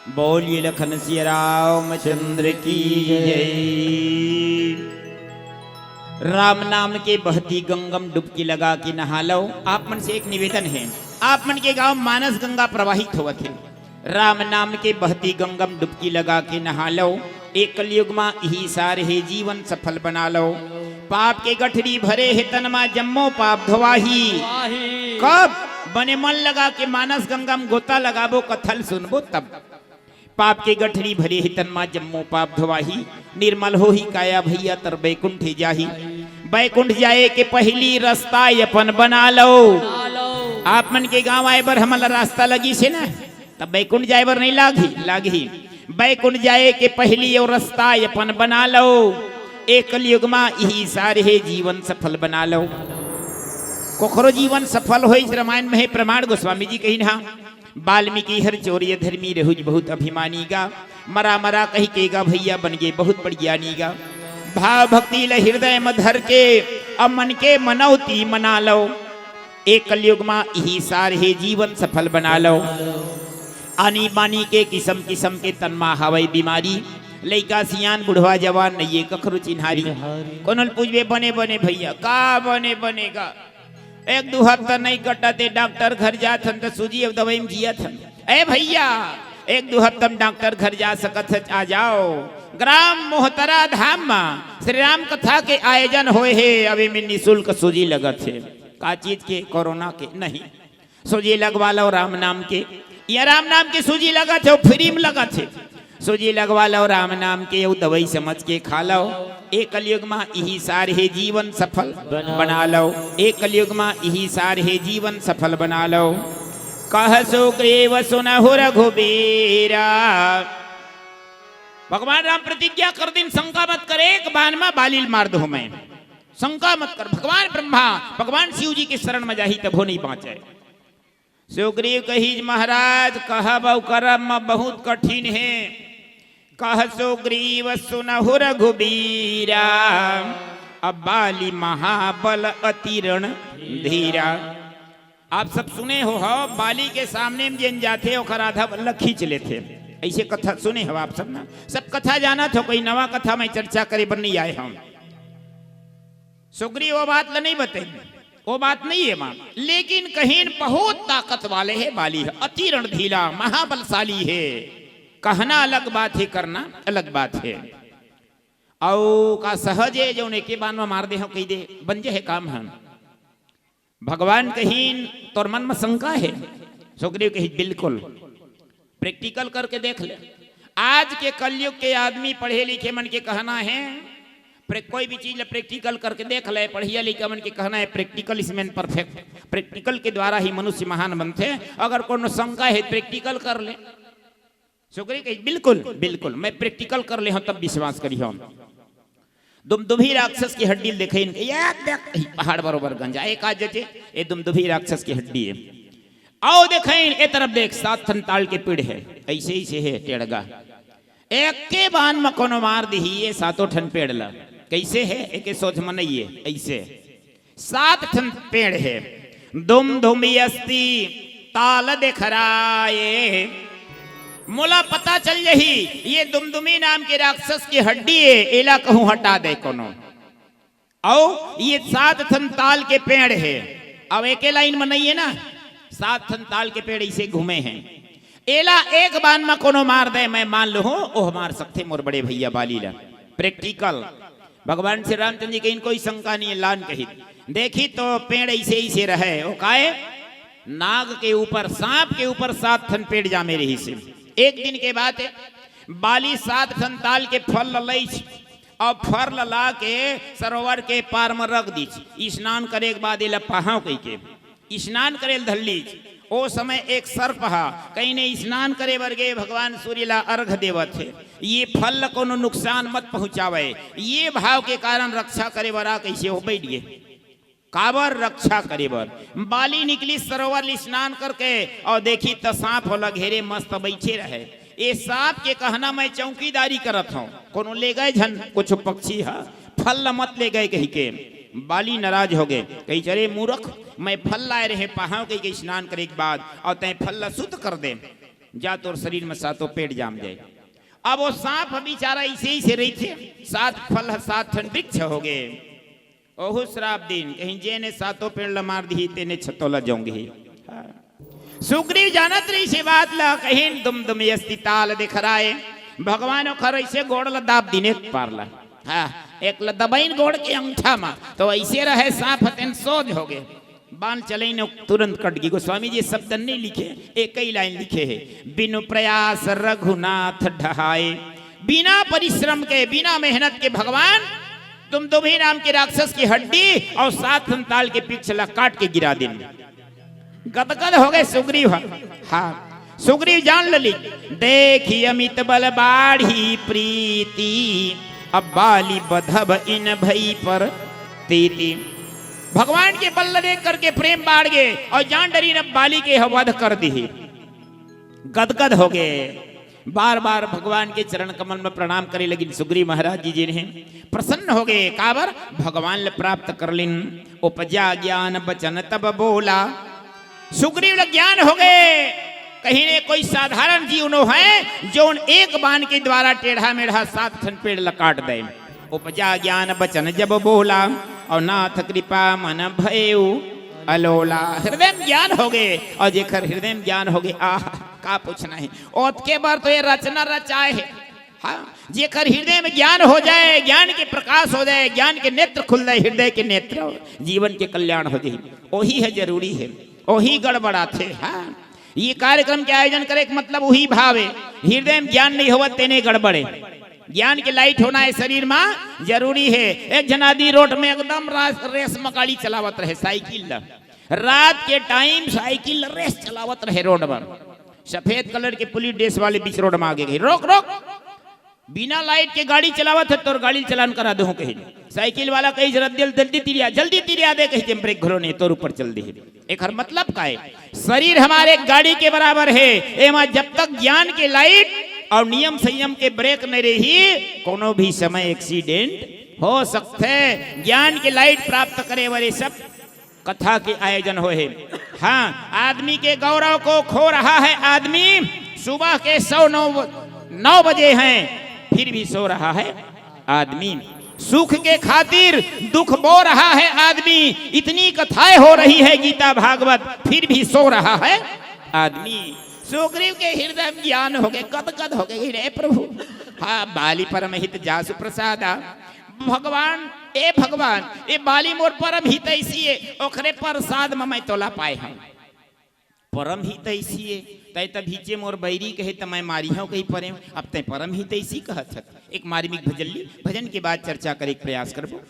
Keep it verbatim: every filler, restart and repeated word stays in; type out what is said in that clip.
बोलिए लखन सिया रामचंद्र की जय। राम नाम के बहती गंगम डुबकी लगा के नहा लो। आप मन से एक निवेदन है, आप मन के गांव मानस गंगा प्रवाहित होवत है। राम नाम के बहती गंगम डुबकी लगा के नहा लो। एक कलयुग मा इही सार हे जीवन सफल बना लो। पाप के गठरी भरे हे तन मा जम्मो पाप धोवाही। कब? बने मन लगा के मानस गंगम गोता लगाबो, कथल सुनबो तब। पाप के गठरी भरे हे तन मा जम्मो पाप धोवाही। निर्मल होही काया भैया तर बैकुंठ जाही। बैकुंठ जाए के पहली रास्ता अपन बना लो। आप मन के गांव आए बर हमला रास्ता लगी से ना, तब बैकुंठ जाए बर नहीं लागही, लागही। बैकुंठ जाए के पहली अउ रास्ता अपन बना लो। एक कलयुग मा इही सार हे जीवन सफल बना लो। कोखरो जीवन सफल होइस, रामायण में हे प्रमाण, गोस्वामी जी कहिन हा, वाल्मीकि हर चोरी अधर्मी रहुज बहुत अभिमानी गा। मरा मरा कहि के गा भैया बन गे बहुत बड़ ज्ञानी गा। भाव भक्ति ल हृदय म धर के अब मन के मनौती मना लो। एक कलयुग मा इही सार हे जीवन सफल बना लो। आनी बानी के किसम किसम के तन मा हवय बीमारी। लइका सियान बुढ़वा जवान नइये कखरो चिन्हारी। कोनो ल पूछबे बने बने भैया का बने बने का। एक दू हफ्ता नहीं कटत हे, डॉक्टर घर जात हन त सूजी अउ दवाई में जियत हन। ए भैया, एक दू हफ्ता में डॉक्टर घर जा सकत है, आ जाओ। ग्राम मोहतरा धाम मा श्री राम कथा के आयोजन होए हे, अभी में निशुल्क सूजी लगत हे। का चीज के? कोरोना के नहीं। सूजी लगवा लो राम नाम के। ये राम नाम के सूजी लगत हे, फ्री में लगत हे। सूजी लगवा लो राम नाम के, अउ दवाई समझ के खा लो। एक कलयुग मा इही सार हे जीवन सफल बना बना लो। एक कलयुग मा इही सार हे जीवन सफल बना लो। कह सुग्रीव सुनहु रघुबीरा। भगवान राम प्रतिज्ञा कर दिन, शंका मत कर, एक बाण मा बाली ल मार दो मैं। शंका मत कर, भगवान ब्रह्मा, भगवान शिव जी के शरण में जाही तभो नहीं बाँचे। सुग्रीव कहिस महाराज, कहब अउ करब म बहुत कठिन हे। कह सुग्रीव सुनहु रघुबीरा, अब बाली महाबल अति रणधीरा। आप सब सुने हो, हो, बाली के सामने में जेन जाथे ओकर आधा बल्ला खींच लेथे। ऐसे कथा सुने हो आप सब ना, सब कथा जानत हो, कोई नवा कथा में चर्चा करे बर नहीं आए हम। सुग्रीव वो बात ल नहीं बताई, वो बात नहीं है माँ, लेकिन कहिन बहुत ताकत वाले हे बाली ह, अति रणधीरा महाबलशाली हे। कहना अलग बात हे, करना अलग बात हे। अउ का सहज हे, जौन एके बान म मार दे हो कहि दे, बन जे हे काम ह। भगवान कहिन तोर मन म शंका हे? सुग्रीव कहिस बिल्कुल। प्रैक्टिकल करके देख ले। आज के कलयुग के आदमी पढ़े लिखे मन के कहना हे, प्रे-, कोई भी चीज ला प्रैक्टिकल करके देख ले। पढ़िया लइका मन के कहना हे, "Practical is man perfect।" Practical के द्वारा ही मनुष्य महान बनथे। अगर कोनो शंका हे, प्रैक्टिकल कर ले। सुग्रीव कहिस, "बिल्कुल, बिल्कुल, मैं प्रैक्टिकल कर ले हूँ, तब विश्वास करी हूँ।" दुमदुमी राक्षस के हड्डी ल देखइन, ये देख, ई पहाड़ बरोबर गंजा, एक आ जचे, ये दुमदुमी राक्षस के हड्डी हे। अउ देखइन, ए तरफ देख, सात ठन ताल के पेड़ हे, ऐसे, ऐसे हे, टेड़गा। एके बान म कोनो मार दिही, ये सातों ठन पेड़ ल। कैसे हे? एके सोच म नइये, ऐसे। सात ठन पेड़ हे। दुमदुमी अस्ति ताल देखराये। मोला पता चल जही, ये दुमदुमी नाम के राक्षस के हड्डी हे, एला कहूँ हटा दे कोनो। अउ ये सात ठन ताल के पेड़ हे, अउ एके लाइन म नइये ना, सात ठन ताल के पेड़ ऐसे घूमे हे। एला एक बान म कोनो मार दे, मैं मान लूँ, ओह मार सकथे मोर बड़े भैया बाली ला। प्रैक्टिकल। भगवान श्री रामचंद्र जी कहिन कोई शंका नहीं हे, लान कहिन। देखी तो पेड़ ऐसे ऐसे रहे, वो काहे? नाग के ऊपर, सांप के ऊपर सात ठन पेड़ जामे रहिस हे। एक दिन के बात हे, बाली सात ठन ताल के फल ल लइस अउ फल ल ला के सरोवर के पार म रख दिस। स्नान करे के बाद एला पहाव कहिके स्नान करे ल धर लीस। ओ समय एक सर्प हा कहिन स्नान करे बर गे, भगवान सूर्य ला अर्घ देवत हे, ये फल ला कोनो नुकसान मत पहुंचावे, ये भाव के कारण रक्षा करे बर आ कहिसे ओ बइठ गे। काबर? रक्षा करे बर। बाली निकलिस सरोवर ले स्नान करके अउ देखिस त सांप ओला घेरे मस्त बइठे रहे। ए सांप के कहना मैं चौकीदारी करत हंव, कोनो ले गे झन, कुछु पक्षी ह फल ल मत ले गे कहिके। बाली नाराज हो गे, कहिस, "अरे मूरख, मैं फल लाए रहें पहांव कहिके स्नान करे के बाद, अउ तैं फल ल सुद्ध कर दे।" जा तोर शरीर में सातों पेड़ जाम जाए। अब वो सांप बेचारा ऐसे ही से रहिथे, सात फल ह, सात ठन वृक्ष हो गए। ओहू श्राप दिन कहीं जेने सातों पेड़ ल मार दिही, तेने छतों ल जोंगही। हाँ। सुग्रीव जानत रहिस ए बात ल, कहिन दुमदुम यस्ति ताल दिखराए। भगवान ओखर ऐसे गोड़ ल दाब दिन एक पार ल। हाँ, एक ल दबइन गोड़ के अंगठा म, तो ऐसे रहे सांप ह तेन सोझ हो गए। बाण चलइन तुरंत कट गई। गोस्वामी जी शब्द नहीं लिखे, एक ही लाइन लिखे है, बिनु प्रयास रघुनाथ ढहाए। बिना परिश्रम के, बिना मेहनत के भगवान दुमदुमी नाम के राक्षस की हड्डी और सात ठन ताल के वृक्ष ला काट के गिरा दिन। गदगद हो गए सुग्रीव ह। हाँ, सुग्रीव जान लली, देखी अमित बल बाढ़ी प्रीति, अब बाली बधब इन भई पर तीति। भगवान के बल देख करके प्रेम बाढ़ गए और जान डरिन अब बाली के ह वध कर दिही। गदगद हो गए, बार बार भगवान के चरण कमल में प्रणाम करे लगिन सुग्रीव महाराज जी जिन्हें। प्रसन्न हो गए, काबर भगवान ल प्राप्त कर लिन। उपजा ज्ञान बचन तब बोला। सुग्रीव ल ज्ञान हो गए, कहिन ए कोई साधारण जीव नो है, जोन एक बाण के द्वारा टेढ़ा मेढ़ा सात ठन पेड़ ल काट दे। उपजा ज्ञान बचन जब बोला, और नाथ कृपा मन भयउ अलोला। हृदय में ज्ञान हो गए, और जेकर हृदय में ज्ञान हो गए, आह, का पूछना है। ओतके बर तो ये रचना रचाए है। हाँ, जेकर हृदय में ज्ञान हो जाए, ज्ञान के प्रकाश हो जाए, ज्ञान के नेत्र खुल जाए, हृदय के नेत्र, जीवन के कल्याण हो जाए, वही है जरूरी है, वही गड़बड़ाथे। हाँ, ये कार्यक्रम के आयोजन करे के मतलब वही भाव है। हृदय में ज्ञान नहीं होवत तेने गड़बड़े। ज्ञान के लाइट होना है शरीर में जरूरी है। एक झन आदमी रोड में एकदम रा-, रेस में गाड़ी चलावत रहे, साइकिल ल। रात के टाइम साइकिल रेस चलावत रहे रोड पर। सफेद कलर के पुलिस ड्रेस वाले बीच रोड में आगे गए, रोक रोक, बिना लाइट के गाड़ी चलावत है, तोर गाड़ी चलान करा दे कही। साइकिल वाला कही, जरा दिल जल्दी तिरिया, जल्दी तिरिया दे कही, ब्रेक घलो नहीं, तोर ऊपर चल दे। एकर मतलब का है? शरीर हमारे एक गाड़ी के बराबर है। एमा जब तक ज्ञान के लाइट और नियम संयम के ब्रेक नहीं रही, कोनो भी समय एक्सीडेंट हो सकते। ज्ञान के लाइट प्राप्त करे वाले सब कथा के आयोजन होए हे। हाँ, आदमी के गौरव को खो रहा है आदमी। सुबह के सौ नौ, नौ बजे हैं, फिर भी सो रहा है आदमी। सुख के खातिर दुख बो रहा है आदमी। इतनी कथाएं हो रही है गीता भागवत, फिर भी सो रहा है आदमी। सुग्रीव के हृदय में ज्ञान हो गए, गदगद हो गए, रे प्रभु। हाँ, बाली परम हित जासु प्रसादा। भगवान, ए भगवान, ए बाली मोर परम हितैषी है, ओकरे प्रसाद में मैं तोला पाए हूँ। परम हितैषी है, तै त भीचे मोर बैरी कहे त मैं मारी हूँ कही परे हूँ, अब तै परम हितैषी कहत हत। एक मार्मिक भजन ली, भजन के बाद चर्चा करे के प्रयास करबो।